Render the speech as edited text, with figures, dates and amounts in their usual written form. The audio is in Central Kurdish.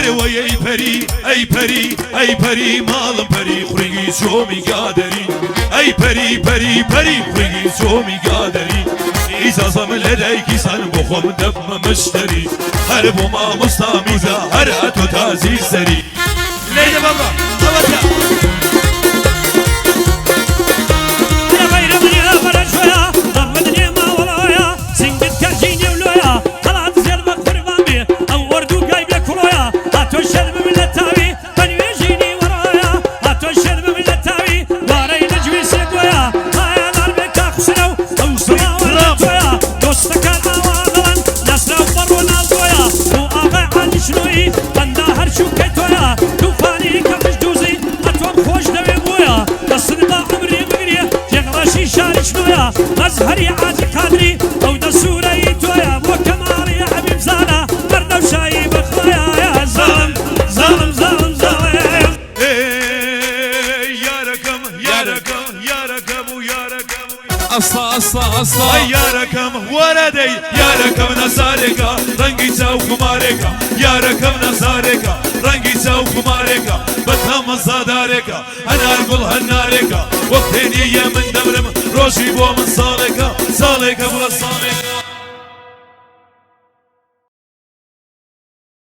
ئەرێوەی ئەی پەری ئەی پەری ئەی پەری ماڵم پەری خوڕینگی چۆمی گادەری ئەی پەری پەری پەری خوڕینگی چۆمی گادەری ئیجازەم لە دایکی سان بۆ خۆم دەبمە مشتەری هەر بۆ مامۆستا میزا هەر ئەتۆ تازی سەری لێدە بابا ئەوەتە. مەزهەری عاجی قادری ئەو دەسوورەی تۆیە بۆ کەماڵی حەبیب زانا بەردەو شایی بەخوایە زاڵم زاڵم زاڵم زاڵم. یارەکەم یارەکەم یارەکەم و یارەکەم ئەستا ئەستا ئەستا. ئەی یارەکەم وەرە دەی یارەکەم نەزارێکە ڕەنگی چاو خومارێکە یارەکەم نەزارێکە ڕەنگی چاو خومارێکە بەتامە زادارێکە هەنار گوڵ هەنارێکە وەک تێنییە من دەمرم ڕۆژی بۆ من ساڵێکە ساڵێکە بڵە ساڵێکە.